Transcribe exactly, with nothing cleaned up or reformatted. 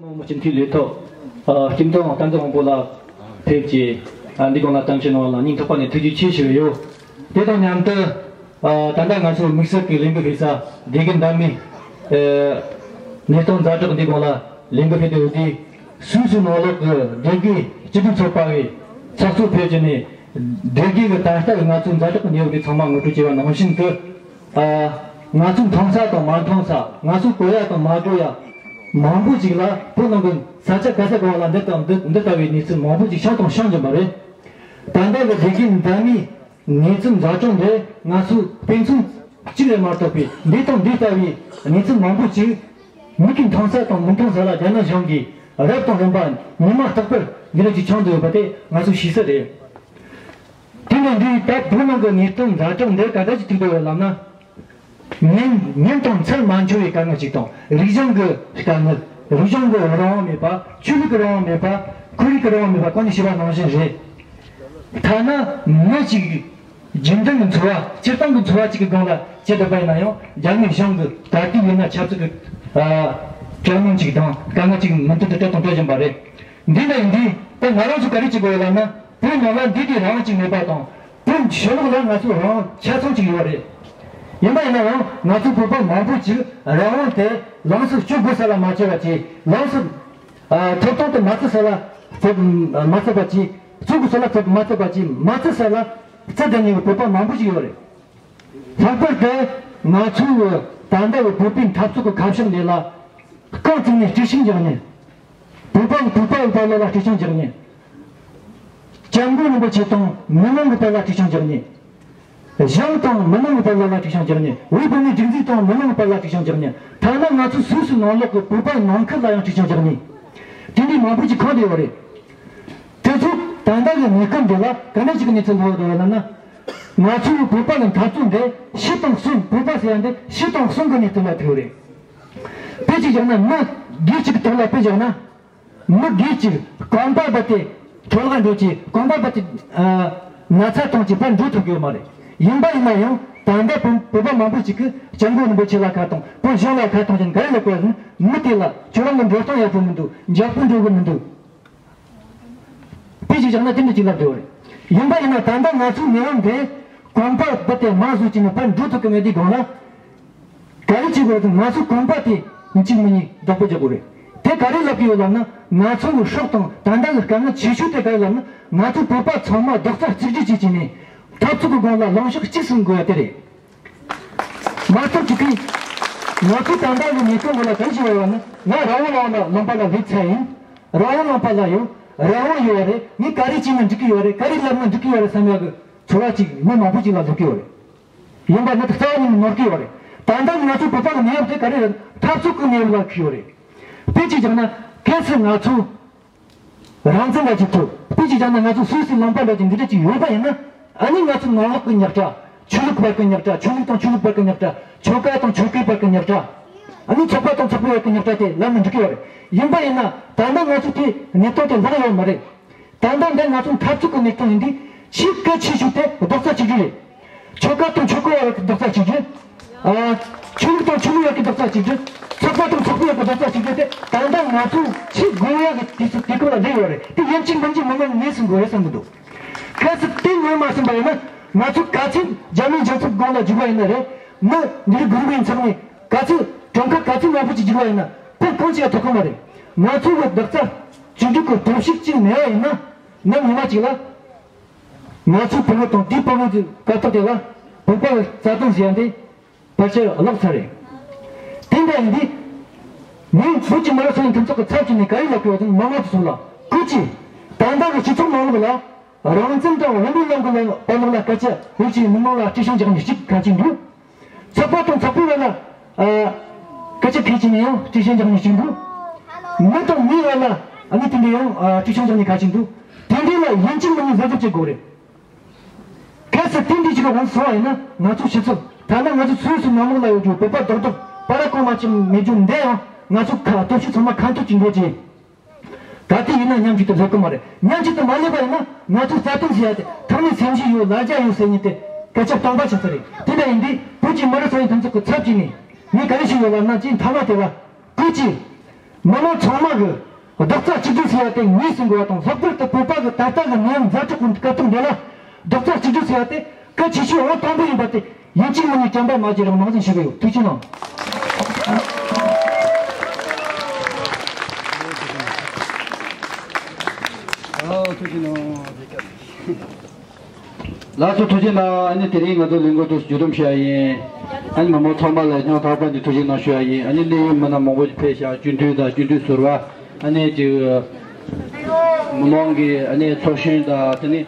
མང་མོ་སྤྱི་འཐུས་ལས་ཐོག་ཨ་སྤྱི་འཐུས་བསྟན་འཛིན་དབང་པོ་ལགས་ཕེབས་ཀྱིས་ཨ་འདི་སྒང་ལ་གཏམ་བཤད་གནང་བ་ལ་སྙིང་ཐག་པ་ནས་ཐུགས་རྗེ་ཆེ་ཞུ་ཡོད། དེ་དང་མཉམ་དུ་ཨ་ད་ལྟ་ང་ཚོ་དམིགས་བསལ་གྱི་ལས་འགུལ་སྤེལ་ས་སྡེ་དགེ་མདའ་སྨད་ཨ་ཉིས་སྟོང་ཛ་དྲུག་འདི་སྒང་ལ་ལས་འགུལ་སྤེལ་དུ་ཡོད་དུས། སུད་སི་ནང་ལོགས་ཀྱི་སྡེ་དགེ་སྤྱི་མཐུན་ཚོགས་པ་བའི་ཚོགས་གཙོ་ཕེབས་ཀྱིས་ནས་སྡེ་དགེ་གི་ད་ལྟ་གི་ང་ཚོའི་ཛ་དྲག་གི་གནས་བབ་དེ་ཚང་མ་ངོ་སྤྲོད་བྱས་པ་ནང་བཞིན་དུ། ཨ་ང་ཚོ་མཐོང་ས་དང་མ་མཐོང་ས། ང་ཚོ་གོ་ཡ་དང་མ་གོ་ཡ་མང་པོ་ཅིག་ལ་བོད་ནང་གི་ས་ཆ་ག་ས་ག་བ་ལ་འདི་དང་འདི་འདི་ལྟ་བུའི་གནས་ཚུལ་མང་པོ་ཅིག་བྱུང་དང་བྱུང་བཞིན་པ་རེད། ད་ལྟ་གི་སྡེ་དགེ་མདའ་སྨད་ཉེས་ཚབས་ཛ་དྲག་འདི་ང་ཚོ་དཔེ་མཚོན་གཅིག་ལས་མ་གཏོགས་པའི་འདི་དང་འདི་ལྟ་བུའི་གནས་ཚུལ་མང་པོ་ཅིག་མིག་གིས་མཐོང་ས་དང་མི་མཐོང་ས་ལ་རྒྱ་ནག་གཞུང་གིས་རབ་དང་རིམ་པ་ཉི་མ་རྟག་པར་འདི་འདྲ་ཅིག་བྱུང་བསྡད་ཡོད་པ་དེ་ང་ཚོ་ཤེས་གསལ་རེད། དེ་ནས་འདིའི་ད་བོད་ནང་གི་གནས་སྟངས་ཛ་དྲག་འདི་ག་འདྲ་ཅིག་ཐུག་བསྡད་ཡོད་ལབ་ན། ཉིན་ཉིན་དང་མཚན་མ་འཆོལ་བའི་དཀའ་ངལ་ཅིག་དང་། རིག་གཞུང་གི་དཀའ་ངལ། རིག་གཞུང་གི་རང་དབང་མེད་པ། ཆོས་ལུགས་ཀྱི་རང་དབང་མེད་པ། ཁོར་ཡུག་གི་རང་དབང་མེད་པ། གོང་ནས་ཞུས་པ་ནང་བཞིན་རེད། ཐ་ན་མི་གཅིག་རྒྱུན་ལྡན་གྱི་འཚོ་བ། སྤྱིར་བཏང་གི་འཚོ་བ་གཅིག་གི་སྒང་ལ་བྱེད་བསྡད་པ་ཡིན་ན་ཡང་། རྒྱ་དངོས་གཞུང་གི་ད་ལྟའི་ཡིན་ན་ཆབ་སྲིད་ཀྱི་ཨ་དྲག་གནོན་ཅིག་དང་དཀའ་ངལ་ཅིག་མུ་མཐུད་དུ་སྤྲད་དང་སྤྲོད་བཞིན་པ་རེད། འདི་ནས་འདི་ད་ང་རང་ཚོ་ག་རེ་བྱེད་དགོས་ཡོད་ལབ་ན། བོད་ནང་ལ་འདི་དུས་རང་དབང་ཅིག་མེད་པ་དང་། བོད་ཕྱི་ལོགས་ལ་ང་ཚོ་རང་དབང་ཆ་ཚང་ཅིག་ཡོད་རེད། ཡིན་པ་ཡིན་ན་ཡང་ང་ཚོ་བོད་པ་མང་པོ་ཅིག་རང་དབང་དེ་ལོངས་སུ་སྤྱོད་དགོས་ས་ལ་མ་སྤྱོད་པ་བྱས། ལོངས་སུ་ཨ་ཐོབ་ཐང་དེ་མ་བརྩི་ས་ལ་བརྩི་མ་བརྩི་བ་བྱས། བརྩི་དགོས་ས་ལ་བརྩི་མ་བརྩི་བ་བྱས། མ་བརྩི་ས་ལ་བརྩི་བསྡད་མཁན་གྱི་བོད་པ་མང་པོ་ཅིག་ཡོད་རེད། ལྷག་པར་དུ་ང་ཚོའི་ད་ལྟ་བའི་བོད་པའི་འཐབ་རྩོད་ཀྱི་ཁ་ཕྱོགས་འདི་ལ་རྐང་བཙུགས་ནས་དཀྲུག་ཤིང་རྒྱག་མཁན། བོད་པ་བོད་པ་ཡིན་པ་ལ་ལ་དཀྲུག་ཤིང་རྒྱག་མཁན། སྐྱབས་མགོན་རིན་པོ་ཆེ་དང་མི་མང་གི་བར་ལ་དཀྲུག་ཤིང་རྒྱག་མཁན། གཞུང་དང་མི་མང་གི་བར་ལ་ལ་དཀྲུག་ཤིང་རྒྱག་མཁན། བོད་བོད་མིའི་སྒྲིག་འཛུགས་དང་མི་མང་གི་བར་ལ་དཀྲུག་ཤིང་རྒྱག་མཁན། ཐ་ན་ང་ཚོ་སུད་སི་ནང་ལོགས་ཀྱི་བོད་པ་ནང་ཁུལ་ལ་ཡང་དཀྲུག་ཤིང་རྒྱག་མཁན། དེ་འདྲའི་མང་པོ་ཅིག་གང་དུ་ཡོད་རེད། དེ་ཚོ་ད་ལྟ་གི་གནས་སྐབས་འདི་ལ་ག་འདྲ་ཞིག་གི་གནས་ཚུལ་ལྷག་འདུག་ལབ་ན། ང་ཚོའི་བོད་པ་གི་འཐབ་རྩོད་འདི་ཕྱི་དང་གསུམ། བོད་པ་ཟེར་ཡ་འདི་ཕྱི་དང་གསུམ་གི་གནས་སྟངས་ལ་ཐུག་རེད། དཔེ་ཅིག་བཞག་ན། མི་སྒེར་གཅིག་གི་ཐོག་ལ་དཔེ་བཞག་ན། མི་སྒེར་གཅིག་རྐང་པ་རྦད་དེ་འཕྲོ་བརླག་འགྲོ་གི། རྐང་པ་རྦད་དེ་ཨ་ན་ཚ་བཏང་གི་ཕར་འགྲོ་ཐུབ་ཀྱི་ཡོད་མ་རེད། ཡིན་པ་ཡིན་ན་ཡང་ད་ལྟ་བོད་བོད་པ་མང་པོ་ཅིག་གིས་སྐྱབས་མགོན་རིན་པོ་ཆེ་ལ་ཁ་བཏང་། བོད་གཞུང་ལ་ཁ་བཏང་ཅན་ག་རེ་ལབ་དགོས་ཟེར་ན། མི་དེ་ལ་ཁྱོད་རང་གི་འགྲོ་སྟངས་ཡག་པོ་མི་འདུག་འཇགས་པོ་འགྲོ་གི་མི་འདུག་དཔེ་ཅིག་བཞག་ན་དེ་འདྲ་ཅིག་ལབ་བསྡད་ཡོད་རེད། ཡིན་པ་ཡིན་ན་ད་ལྟ་ང་ཚོའི་མི་རང་གིས་རྐང་པ་རྦད་དེ་མར་བཟོས་བྱས་ནས་ཕར་འགྲོ་ཐུབ་ཀྱི་མེད་དུས་སྒང་ལ། ག་རེ་བྱེད་དགོས་རེད། ང་ཚོ་རྐང་པ་དེ་གཅིག་མིན་གཉིས་བདག་པོ་རྒྱག་དགོས་རེད། དེ་ག་རེ་ལབ་ཀྱི་ཡོད་ལབ་ན། ང་ཚོ་གི་སྲོག་དང་ད་ལྟ་གི་དཀའ་ངལ་ཆེ་ཤོས་དེ་ག་རེ་ལབ་ན། ང་ཚོ་བོད་པ་ཚང་མ་རྡོག་རྩ་གཅིག་སྒྲིལ་བྱས་བྱས་ནས་འཐབ་རྩོད་ཀྱི་སྒང་ལ་ལངས་ཕྱོགས་གཅིག་སྲུང་དགོས་ཡ་དེ་རེད། མ་གཏོགས་ཅིག་གིས་ང་ཚོ་ད་ལྟ་གི་ཉིས་སྟོང་ལོ་ལ་ག་རེ་བྱས་ཡོད་ལབ་ན། ང་རང་དབང་ལུང་པ་ལ་སླེབས་ཚར་ཡིན། རང་དབང་ལུང་པ་ལ་ཡོད། རང་དབང་ཡོད་རེད། ངས་ག་རེ་བྱས་ན་འགྲིག་གི་ཡོད་རེད། ག་རེ་ལབ་ན་འགྲིག་གི་ཡོད་རེད་བསམ་ཡག་གི་ཚོར་བ་ཅིག་མི་མང་པོ་ཅིག་ལ་སླེབས་ཀྱི་ཡོད་རེད། ཡིན་པ་ནི་རྩ་བ་ནས་ནོར་གྱི་ཡོད་རེད། ད་ལྟ་ང་ཚོ་བོད་པ་གི་གནས་བབ་དེ་ག་རེ་རེད། འཐབ་རྩོད་ཀྱི་གནས་བབ་ལ་འཁེལ་ཡོད་རེད། དཔེ་ཅིག་བཞག་ན། གལ་སྲིད་ང་ཚོ་རང་བཙན་ལ་ཅིག་ཐོབ། དཔེ་ཅིག་བཞག་ན། ང་ཚོ་སུད་སི་ལུང་པ་འདྲ་ཅིག་འདི་འདྲ་ཅིག་ཡོད་པ་ཡིན་ན། ཨ་ནི་ང་ཚོ་ནང་ལོགས་ཀྱི་རྙོག་དྲ། ཆོས་ལུགས་བར་གྱི་རྙོག་དྲ། ཆོས་ལུགས་དང་ཆོས་ལུགས་བར་གྱི་རྙོག་དྲ། ཆོལ་ཁ་དང་ཆོལ་ཁའི་བར་གྱི་རྙོག་དྲ། ཨ་ནི་ཚོགས་པ་དང་ཚོགས་པའི་བར་གྱི་རྙོག་དྲ་དེ་ལབ་ན་འགྲིག་གི་ཡོད་རེད། ཡིན་པ་ཡིན་ན་ད་ལྟ་ང་ཚོ་དེ་གནས་སྟངས་དེ་ལྷག་ཡོད་མ་རེད། ད་ལྟ་འདི་ང་ཚོ་འཐབ་རྩོད་ཀྱི་གནས་སྟངས་ཡིན་དུས། ཆེས་གལ་ཆེ་ཤོས་དེ་རྡོག་རྩ་གཅིག་སྒྲིལ་རེད། ཆོལ་ཁ་དང་ཆོལ་ཁའི་བར་གྱི་རྡོག་རྩ་གཅིག་སྒྲིལ། ཨ། ཆོས་ལུགས་དང་ཆོས་ལུགས་བར་གྱི་རྡོག་རྩ་གཅིག་སྒྲིལ། ཚོགས་པ་དང་ཚོགས་པའི་བར་གྱི་རྡོག་རྩ་གཅིག་སྒྲིལ་དེ་ད་ལྟ་ང་ཚོ་ཆེས་དགོས་ཡག་གི་དུས་སུ་དུས་སྐབས་ལ་སླེབས་ཡོད་རེད། དེ་ཡིན་གཅིག་མིན་གཅིག་མང་མང་ངེས་སུ་དགོས་རེད་བསམ་གྱི་འདུག་གལ་སྲིད་དེ་ངོས་མ་ཟིན་པ་ཡིན་ན། ང་ཚོ་ག་ཚོད་འཇར་མན་རྒྱལ་ཚབ་སྒང་ལ་རྒྱུག་པ་ཡིན་ན་རེད། མི་འདི་རིགས་གུ་རུ་ཡིན་ཚང་ནས་ག་ཚོད་གྲངས་ཀ་ག་ཚོད་མང་པོ་ཅིག་རྒྱུག་པ་ཡིན་ན། བོད་གང་ཅིག་ལ་ཐོབ་ཀྱི་མ་རེད། ང་ཚོ་གི་རྡོག་རྩ་གཅིག་སྒྲིལ་གྱི་སྟོབས་ཤུགས་གཅིག་མེད་པ་ཡིན་ན། ནམ་ཉི་མ་གཅིག་ལ། ང་ཚོའི་བུ་མོ་དང་དེའི་བུ་མོ་གི་སྐབས་ཐོག་དེ་ལ་བོད་པ་གི་རྩ་དོན་ཟེར་ཡ་འདི་ཕལ་ཆེར་བརླག་ཚར་རེད། དེ་འདྲ་ཡིན་དུས། ངས་བོད་ཀྱི་མི་རབས་གསར་བའི་མཐུན་ཚོགས་ཀྱི་ཚབ་བྱས་ནས་ག་རེ་ལབ་དགོས་ཟེར་ན། མི་མང་ཚོ་ལ་ཁུར་གྱིས་ད་ལྟ་གི་སྤྱི་ཚོགས་ནང་ལོགས་ལ་རང་བཙན་དང་དབུ་མའི་ལམ་གྱི་བར་ལོགས་ལ་སྐད་ཆ་བོད་ཀྱི་མི་མང་ལ་དཀྲུག་ཤིང་རྒྱག་མཁན་གཅིག་ག་ཅིག་འདུག་ཚོགས་པ་དང་ཚོགས་པའི་བར་ལ་ཨ་སྐད་ཆ་འཐེན་བྱས་ནས་ཡང་དཀྲུག་ཤིང་རྒྱག་མཁན་གཅིག་འདུག་མི་དང་མིའི་བར་ལ་ཨ་ནི་དེ་འདྲ་ཡང་ཨ་དཀྲུག་ཤིང་རྒྱག་མཁན་ག་ཅིག་འདུག་དེ་འདྲ་ལ་ཡིན་གཅིག་མིན་གཉིས་བཟོད་ཐབས་བྱེད་དགོས་རེད། གལ་སྲིད་དེ་འདྲ་ཅིག་ལ་རང་སོང་བ་ཡིན་ན། ང་ཚོ་སྤྱི་ཚོགས་ད་ལྟ་ང་ཚོ་སུད་སི་ནང་ལོགས་ལ་ཡོད་རྒྱུ་བོད་པ་རྡོག་རྡོག་པ་ར་གང་མ་ཅིག་མེད་རྒྱུ་འདི་ཡང་། ང་ཚོ་ཁ་སྟོབས་ཤུགས་ཚང་མ་ཁ་འཐོར་གྱི་འགྲོ་རྒྱུ། ད་ལྟ་ཡིན་ན་མཉམ་གཅིག་ཏུ་སླེབས་ཀྱི་མ་རེད། མཉམ་གཅིག་ཏུ་མ་སླེབས་པ་ཡིན་ན། ང་ཚོ་རྩ་དོན་ཟེར་ཡ་དེ་ཐོག་མའི་སེམས་ཤུགས་ཡོད། ལ་རྒྱ་ཡོད་ཟེར་མཁན་དེ་སྐད་ཆ་སྟོང་པ་ཆགས་ས་རེད། དེ་འདྲ་ཡིན་དུས་བོད་ཀྱི་མི་རབས་གསར་བའི་མཐུན་ཚོགས་ཀྱི་ཚབ་བྱས་ནས་ངས་ག་རེ་ཞུ་ཡོད་ལབ་ན། སྤྱིར་མཐའ་མ་དེ་ལ་སྐུ་མཁྱེན། མི་མང་ཚང་མ་གི་རྡོག་རྩ་གཅིག་སྒྲིལ་ཟེར་བ་དེ་ངེས་སུ་འགོར་བ་དང་། ལྷག་པར་དུ་བོད་པ་གི་ད་ལྟ་གི་ནད་ཡམས་ཛ་དྲག་གི་སྐབས་དུས་འདི་ལ་རྡོག་རྩ་གཅིག་སྒྲིལ་ཟེར་བ་དེ་གལ་ཆེ་ཤོས་ཨང་དང་པོ་ཡིན་པ་དེ་ཡིན་གཅིག་མིན་གཉིས་བཅམ་པ་མ་བརྗེད་རོགས་གནང་ཟེར་ཞུ་གི་ཡོད། ཐུགས་རྗེ་གནང་། ཨོ། ཐུགས་རྗེ་གནང་། ལགས་སོ། ཐུགས་རྗེ་གནང་། ཨ་ནི་དེ་རིང་ང་ཚོ་ལས་འགུལ་དེ་མཇུག་བསྡོམས་ཞུ་ཡ་ཡིན། ཨ་ནི་མི་མང་ཚང་མ་ལ་སྙིང་ཐག་པ་ནས་ཐུགས་རྗེ་གནང་ཞུ་ཡ་ཡིན། ཨ་ནི་གནད་ཡོད་མི་སྣ་མང་པོ་ཞིག་ཕེབས་ཤག་སྤྱི་འཐུས་དང་སྤྱི་འཐུས་ཟུར་པ། ཨ་ནི་ཅིག་མི་མང་གི་ཨ་ནི་ཚོགས་གཞོན་དང་དེ་ནི།